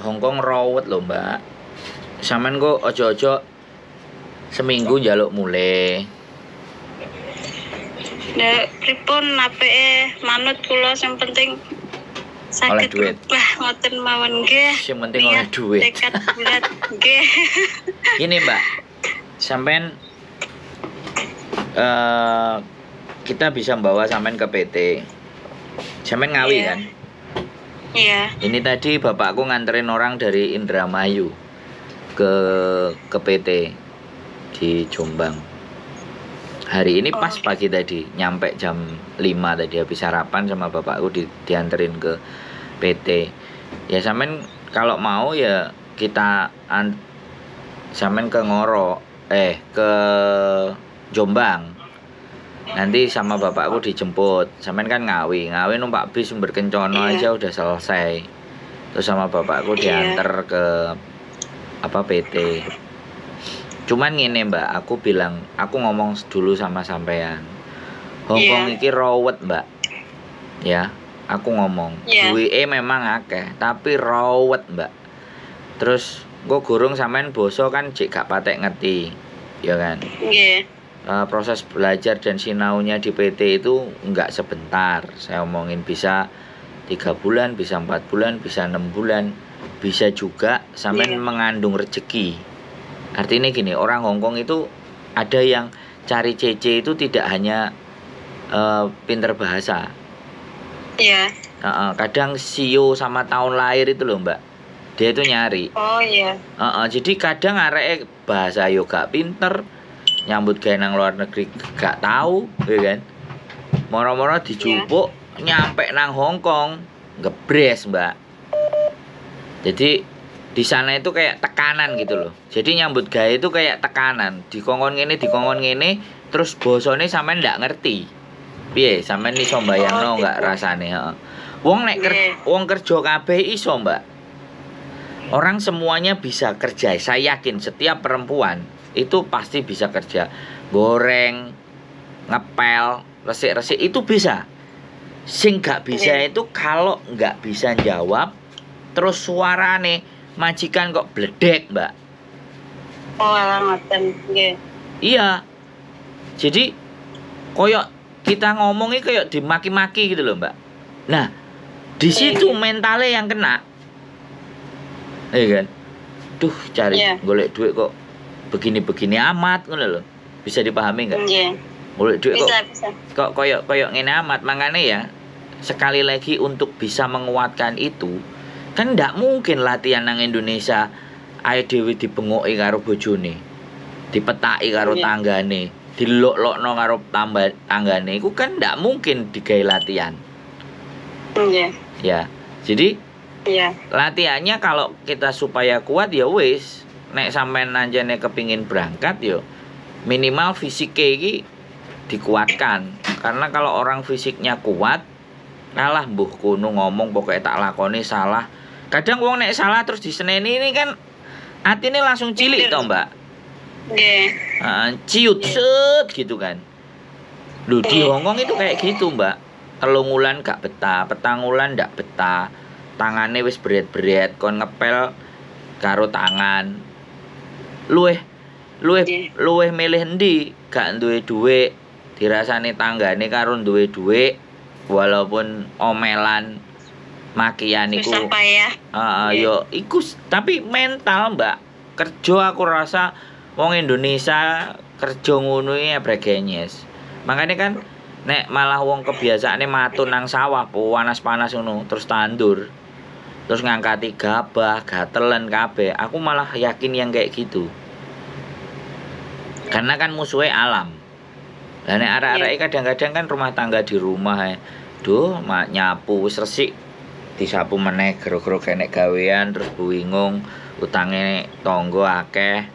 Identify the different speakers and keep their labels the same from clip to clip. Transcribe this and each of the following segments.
Speaker 1: Hongkong rawet lho, Mbak. Sampean kok ojo-ojo seminggu njaluk mulih.
Speaker 2: Nek pripun apike manut kula, sing penting
Speaker 1: Oleh
Speaker 2: saged
Speaker 1: duit.
Speaker 2: berubah ngoten mawon nggih.
Speaker 1: Sing penting oleh
Speaker 2: Niat
Speaker 1: duit.
Speaker 2: Tekad bulat nggih.
Speaker 1: Gini, Mbak. Sampean kita bisa bawa sampean ke PT. Sampean Ngawi
Speaker 2: Iya.
Speaker 1: kan?
Speaker 2: Iya.
Speaker 1: Ini tadi bapakku nganterin orang dari Indramayu ke PT di Jombang. Hari ini pas pagi tadi, nyampe jam 5 tadi habis sarapan sama bapakku dianterin ke PT. Ya sampean kalau mau ya kita sampean ke Ngoro, ke Jombang. Nanti sama bapakku dijemput. Sampean kan Ngawi, Ngawi numpak bis Sumber Kencono aja udah selesai. Terus sama bapakku diantar ke apa PT. Cuman ngene, Mbak, aku bilang, aku ngomong dulu sama sampean. Hongkong iki rawet, Mbak. Ya, aku ngomong. Duwike memang akeh, tapi rawet, Mbak. Terus engko gurung sampean boso kan jek gak patek ngerti, ya kan?
Speaker 2: Nggih.
Speaker 1: Proses belajar dan sinaunya di PT itu nggak sebentar. Saya omongin bisa 3 bulan, bisa 4 bulan, bisa 6 bulan, bisa juga sampean mengandung rezeki. Artinya gini, orang Hongkong itu ada yang cari CC itu tidak hanya pinter bahasa. Kadang shio sama tahun lahir itu loh, Mbak. Dia itu nyari.
Speaker 2: Oh iya.
Speaker 1: Jadi kadang areke bahasa yo gak pinter, nyambut gawe nang luar negeri gak tahu, ya kan? Moro-moro dijupuk nyampe nang Hong Kong, gebres, Mbak. Jadi di sana itu kayak tekanan gitu loh. Jadi nyambut gawe itu kayak tekanan, dikongkon ngene, terus bosone sampean ndak ngerti. Piye, sampean iso mbayangno
Speaker 2: Oh,
Speaker 1: nggak
Speaker 2: gitu.
Speaker 1: rasane, heeh. Wong nek wong kerja kabeh iso, Mbak. Orang semuanya bisa kerja. Saya yakin setiap perempuan itu pasti bisa kerja. Goreng, ngepel, resik-resik itu bisa. Sing gak bisa itu kalau nggak bisa jawab, terus suarane majikan kok bledek, Mbak.
Speaker 2: Oh, alah ngoten. Nggih.
Speaker 1: Iya. Jadi koyok kita ngomongnya kayak dimaki-maki gitu loh, Mbak. Nah, di situ mentalnya yang kena. Iya kan? Duh, cari golek duit kok begini-begini amat ngono loh. Bisa dipahami nggak?
Speaker 2: Nggih.
Speaker 1: Golek duit kok
Speaker 2: Bisa, bisa.
Speaker 1: Kok koyok koyok ngene amat. Makanya ya sekali lagi untuk bisa menguatkan itu kan ndak mungkin latihan nang Indonesia ae dhewe dibengoki karo bojone, dipetaki karo tanggane, dilok-lokno karo tambah tanggane, iku kan ndak mungkin digawe latihan. Ya, jadi latihannya kalau kita supaya kuat ya wis, nek sampean ancene kepingin berangkat yo minimal fisiknya iki dikuatkan, karena kalau orang fisiknya kuat kalah mbuh kono ngomong pokoknya tak lakoni salah. Kadang wong nek salah terus diseneni ini kan atine langsung cilik
Speaker 2: Minder.
Speaker 1: Toh, Mbak. Heeh, ciut set gitu kan. Loh, di Hongkong itu kayak gitu, Mbak. 3 wulan gak betah, 4 wulan ndak betah, tangane wis beret-beret, kon ngepel karo tangan. Luweh luweh luweh milih endi, gak duwe dhuwit dirasani tanggane karo duwe dhuwit walaupun omelan makian iku.
Speaker 2: Susah payah.
Speaker 1: Heeh, yo iku tapi mental, Mbak. Kerja aku rasa wong Indonesia kerja ngono iki bregenyes. Makanya kan nek malah wong kebiasaane matun nang sawah panas-panas ngono terus tandur. Terus ngangkati gabah, gatelen kabeh. Aku malah yakin yang kayak gitu. Karena kan musuhnya alam. Lah nek arek-areke kadang-kadang kan rumah tangga di rumah ya. Duh, mak nyapu wis resik disapu meneh gara-gara kenek gawean, terus bingung utange tonggo akeh.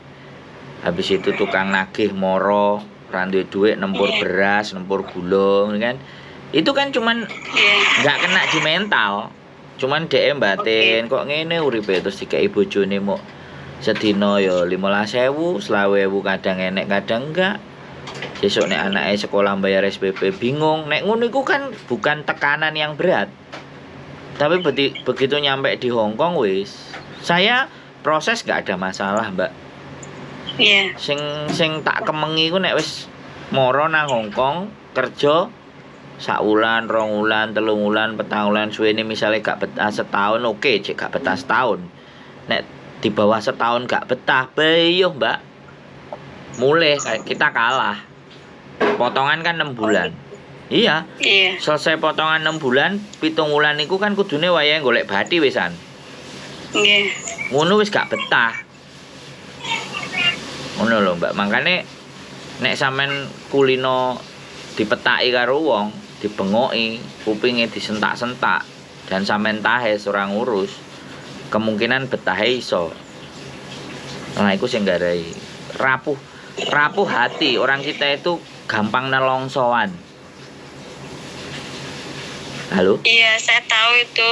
Speaker 1: Habis itu tukang nagih moro, ra duwe dhuwit nempur beras, nempur gula kan. Itu kan cuman nggak kena di mental. Cuman dhek batin kok ngene uripe, terus dikei bojone mok sedina ya 15.000, 25.000, kadang enek kadang enggak. Sesuk nek anake sekolah bayar SPP bingung. Nek ngono iku kan bukan tekanan yang berat. Tapi begitu nyampe di Hong Kong wis, saya proses gak ada masalah, Mbak.
Speaker 2: Iya.
Speaker 1: Sing sing tak kemengi ku nek wis moro nang Hong Kong kerja sak wulan, 2 wulan, 3 wulan, 4 wulan, suwene misalnya gak betah setahun, oke, cek gak betah setahun. Nek di bawah setahun gak betah, beyuh, Mbak. Mulai kayak kita kalah. Potongan kan 6 bulan. Iya, selesai potongan 6 bulan, 7 wulan iku kan kudune wayahe golek bati wisan. Ngono wis gak betah. Ngono lho, Mbak. Makane nek sampean kulino dipetaki karo wong, dibengoki, kupinge disentak-sentak dan sampean tahes ora ngurus, kemungkinan betahe iso. Nah, iku sing garai rapuh rapuh hati. Orang kita itu gampang nelongsoan. Halo?
Speaker 2: Iya, saya tahu itu.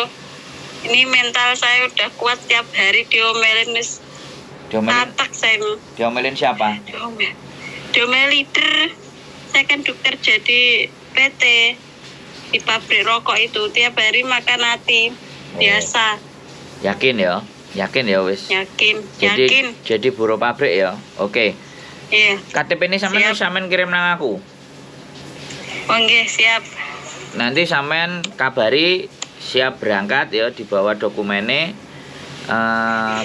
Speaker 2: Ini mental saya udah kuat, tiap hari diomelin wis
Speaker 1: Diomelin,
Speaker 2: tatak saya.
Speaker 1: diomelin siapa?
Speaker 2: Diomel. Diomel leader. Saya kan kerja di PT di pabrik rokok itu, tiap hari makan hati. Biasa.
Speaker 1: Yakin ya? Yakin ya wis.
Speaker 2: Yakin,
Speaker 1: Jadi
Speaker 2: yakin.
Speaker 1: jadi buruh pabrik ya. Oke.
Speaker 2: Iya.
Speaker 1: KTP ini sampean
Speaker 2: Siap.
Speaker 1: Sampean kirim nang aku.
Speaker 2: Oh, nggih, siap.
Speaker 1: Nanti sampean kabari siap berangkat ya, dibawa dokumennya,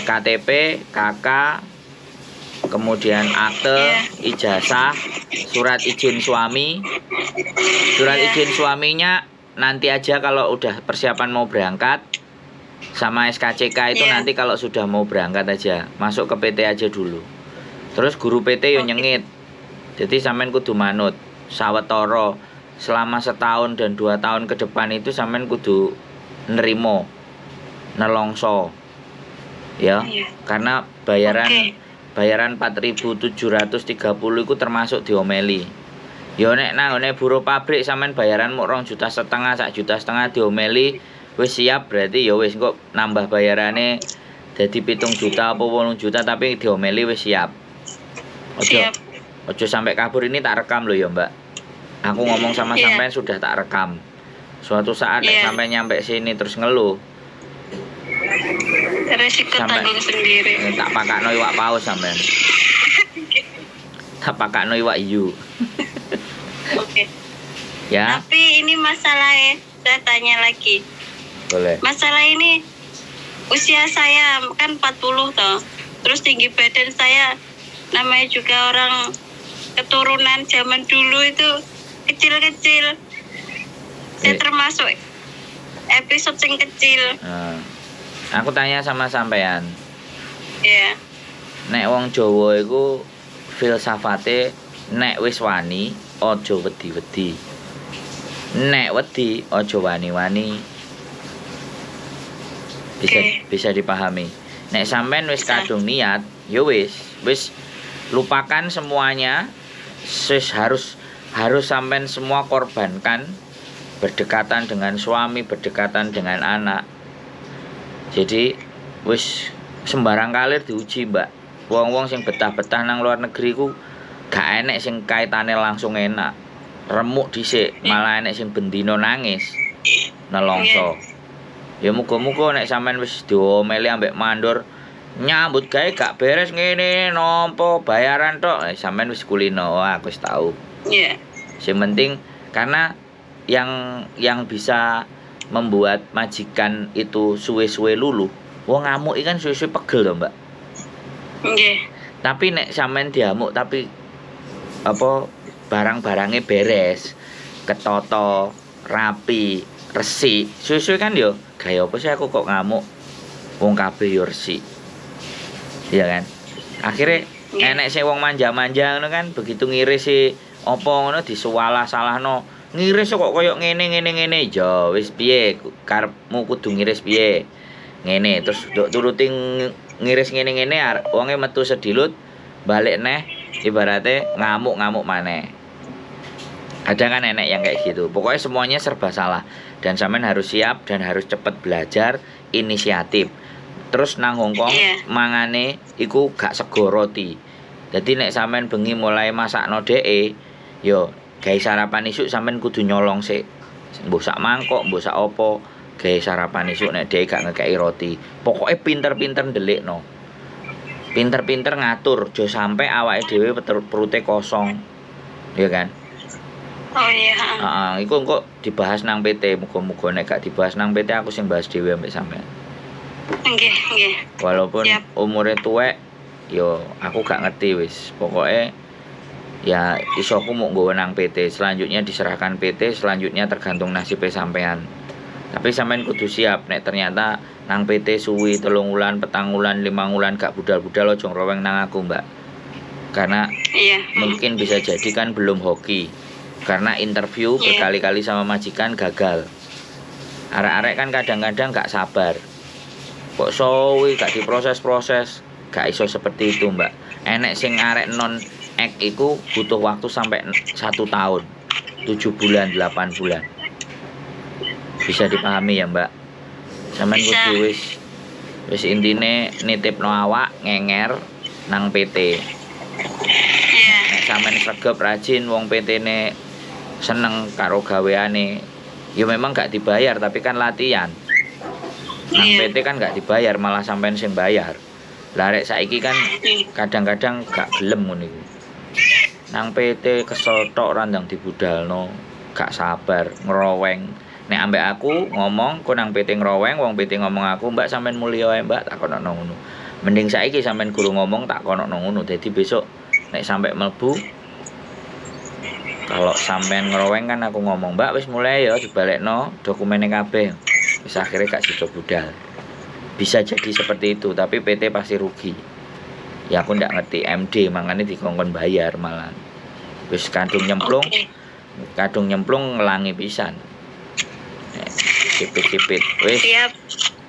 Speaker 1: KTP, KK, kemudian akte, ijazah, surat izin suami. Surat izin suaminya nanti aja kalau udah persiapan mau berangkat, sama SKCK itu nanti kalau sudah mau berangkat aja, masuk ke PT aja dulu. Terus guru PT yo nyengit. Jadi sampean kudu manut sawetara selama setahun dan 2 tahun ke depan itu sampean kudu nerimo nelongso ya, karena bayaran bayaran 4.730 itu termasuk diomeli. Yo nek nang ngone buruh pabrik sampean bayaran muk 2,5 juta, 1,5 juta diomeli wis siap, berarti ya wis, kok nambah bayarane jadi 7 juta apa 8 juta tapi diomeli wis siap. Ojo, ojo sampai kabur. Ini tak rekam loh ya, Mbak. Aku ngomong sama sampean sudah tak rekam. Suatu saat nek sampai nyampe sini terus ngeluh,
Speaker 2: Resiko tanggung sendiri.
Speaker 1: Tak pakakno iwak paus sampean. Tak pakakno iwak hiu.
Speaker 2: Oke.
Speaker 1: Ya,
Speaker 2: Tapi ini masalahnya, saya tanya lagi.
Speaker 1: Boleh.
Speaker 2: Masalah ini usia saya kan 40 toh. Terus tinggi badan saya, namanya juga orang keturunan zaman dulu itu kecil-kecil. Saya termasuk episode yang kecil.
Speaker 1: Aku tanya sama sampean.
Speaker 2: Ya.
Speaker 1: Nek wong Jawa iku filsafate nek wis wani aja wedi-wedi. Nek wedi aja wani-wani. Bisa bisa dipahami. Nek sampean wis
Speaker 2: Bisa.
Speaker 1: Kadung niat, ya wis, wis lupakan semuanya. Wis harus harus sampean semua korbankan, berdekatan dengan suami, berdekatan dengan anak. Jadi wis sembarang kalir diuji, Mbak. Wong-wong sing betah-betah nang luar negeri ku gak enek sing kaitane langsung enak. Remuk dhisik, malah enek sing bendino nangis. Nelongso. Ya muga-muga nek sampean wis diomeli ambek mandor, nyambut gawe gak beres ngene, nampa bayaran tok, sampean wis kulino. Wah, aku wis tau. Sing penting karena yang bisa membuat majikan itu suwe-suwe luluh, wong ngamuk iki kan suwe-suwe pegel to, Mbak.
Speaker 2: Nggih.
Speaker 1: Tapi nek sampean diamuk tapi apa barang-barangnya beres, ketoto, rapi, resik, suwe-suwe kan yo gaya apa sih aku kok ngamuk, wong kabeh yo resik. Iya kan? Akhirnya enek sing wong manja-manja ngono kan, begitu ngiris si apa ngono disuwalah-salahno. Ngiris kok koyo ngene ngene ngene. Ya wis piye karepmu, kudu ngiris piye? Ngene terus nduk turuti ngiris ngene-ngene, wonge metu sedilut balik neh ibaratnya ngamuk-ngamuk maneh. Ada kan enek yang kayak gitu. Pokoknya semuanya serba salah dan sampean harus siap dan harus cepet belajar inisiatif. Terus nang Hongkong mangane iku gak sego roti. Jadi nek sampean bengi mulai masakno dheke, yo gawe sarapan isuk sampean kudu nyolong sik. Mbok sak mangkok, mbok sak opo. Gawe sarapan isuk nek dhek gak ngekeki roti. Pokoke pinter-pinter ndelikno. Pinter-pinter ngatur, aja sampe awake dhewe perute kosong. Ya kan?
Speaker 2: Oh iya.
Speaker 1: Heeh, iku engko dibahas nang PT, muga-muga nek gak dibahas nang PT aku sing bahas dhewe ambek sampean.
Speaker 2: Nggih, nggih.
Speaker 1: Walaupun
Speaker 2: Siap.
Speaker 1: umure tuwek yo aku gak ngerti wis. Pokoke ya isoku mau nggawa nang PT, selanjutnya diserahkan PT, selanjutnya tergantung nasibnya sampean. Tapi sampean kudu siap nek ternyata nang PT suwi 3 wulan, 4 wulan, 5 wulan gak budal-budal, ojo ngroweng nang aku, Mbak. Karena mungkin bisa jadi kan belum hoki. Karena interview berkali-kali sama majikan gagal. Arek-arek kan kadang-kadang gak sabar. Kok suwi gak diproses-proses, gak iso seperti itu, Mbak. Enek sing arek non ek iku butuh waktu sampai 1 tahun, 7 bulan, 8 bulan. Bisa dipahami ya, Mbak? Sampean
Speaker 2: Bisa.
Speaker 1: kudu wis wis intine nitipno awak ngenger nang PT. Nek sampean sregep rajin, wong PT-ne seneng karo gaweane. Ya memang gak dibayar, tapi kan latihan. Nang PT kan gak dibayar, malah sampean sing bayar. Lah, arek saiki kan kadang-kadang gak gelem ngono iku. Nang PT kesel tok, ora ndang dibudalno, gak sabar, ngeroweng. Nek ambek aku ngomong, kok nang PT ngeroweng, wong PT ngomong aku, "Mbak, sampean mulya ae, Mbak," tak kono ngono. Mending saiki sampean guru ngomong tak kono ngono. Dadi besok nek sampai mlebu, kalau sampean ngeroweng kan aku ngomong, "Mbak, wis mulai ya, dibalekno dokumennya kabeh." Wis akhirnya gak sido budal. Bisa jadi seperti itu, tapi PT pasti rugi. Ya aku ndak ngerti MD, makanya dikongkon bayar malah. Wis kadung nyemplung, kadung nyemplung ngelangi pisan. Sipit-sipit. Wis
Speaker 2: Siap.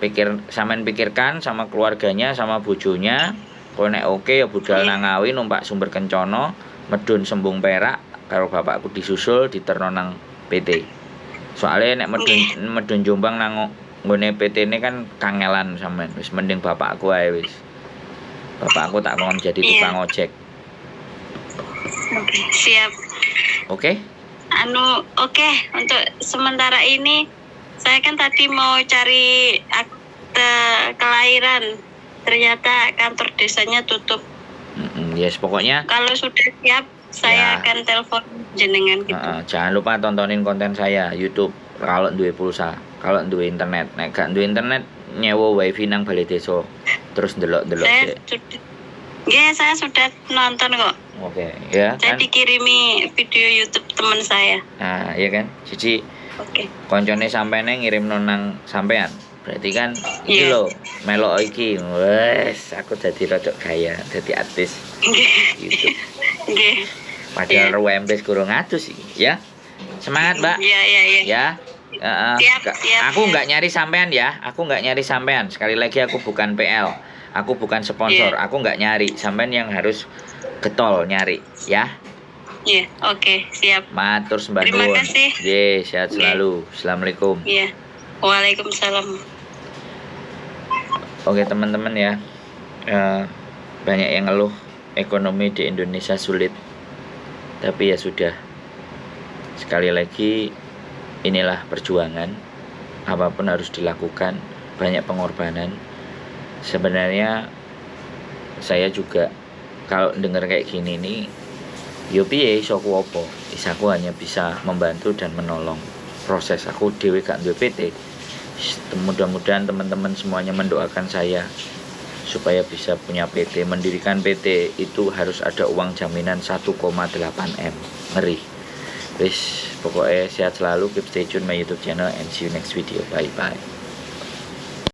Speaker 1: pikir, sampean pikirkan sama keluarganya, sama bojonya. Kok nek oke ya budal nang Ngawi numpak Sumber Kencono, medun Sembung Perak karo bapakku disusul diterno nang PT. Soalnya nek medun medun Jombang nang nggone PT ini kan kangelan sampean. Wis mending bapakku ae wis. Bapakku tak kon jadi tukang ojek.
Speaker 2: Oke, siap.
Speaker 1: Oke?
Speaker 2: Anu, oke, untuk sementara ini saya kan tadi mau cari akte kelahiran. Ternyata kantor desanya tutup.
Speaker 1: Yes, pokoknya
Speaker 2: Kalau sudah siap, saya akan telepon jenengan gitu.
Speaker 1: Heeh, jangan lupa tontonin konten saya YouTube kalau duwe pulsa, kalau duwe internet. Nek gak duwe internet, nyewa wifi nang balai desa. Terus ndelok-ndelok
Speaker 2: Saya
Speaker 1: sik.
Speaker 2: sudah. Nggih, saya sudah nonton kok.
Speaker 1: Oke, ya
Speaker 2: Saya
Speaker 1: kan?
Speaker 2: dikirimi video YouTube teman saya.
Speaker 1: Nah, iya kan? Jadi koncone sampene ngirim nang sampean. Berarti kan iki lho, melok iki. Wes, aku dadi rodok gaya, dadi artis YouTube. Padahal UMP kurang atus iki, ya. Semangat, Mbak.
Speaker 2: Iya.
Speaker 1: Ya. Heeh.
Speaker 2: Siap, siap,
Speaker 1: Aku
Speaker 2: siap.
Speaker 1: nggak nyari sampean ya. Aku nggak nyari sampean. Sekali lagi, aku bukan PL. Aku bukan sponsor. Aku nggak nyari. Sampean yang harus getol nyari, ya.
Speaker 2: Iya, oke, siap.
Speaker 1: Matur sembah
Speaker 2: Terima
Speaker 1: nuwun.
Speaker 2: kasih.
Speaker 1: Nggih, sehat selalu. Assalamualaikum.
Speaker 2: Iya. Waalaikumsalam.
Speaker 1: Oke teman-teman ya, banyak yang ngeluh ekonomi di Indonesia sulit. Tapi ya sudah. Sekali lagi, inilah perjuangan. Apapun harus dilakukan, banyak pengorbanan. Sebenarnya saya juga kalau dengar kayak gini nih, yo piye isoku opo? Isoku hanya bisa membantu dan menolong proses. Aku dewe gak duwe PT. Mudah-mudahan teman-teman semuanya mendoakan saya supaya bisa punya PT. Mendirikan PT itu harus ada uang jaminan 1,8 M. Ngeri. Wis, pokoknya sehat selalu, keep stay tune my YouTube channel and see you next video. Bye bye.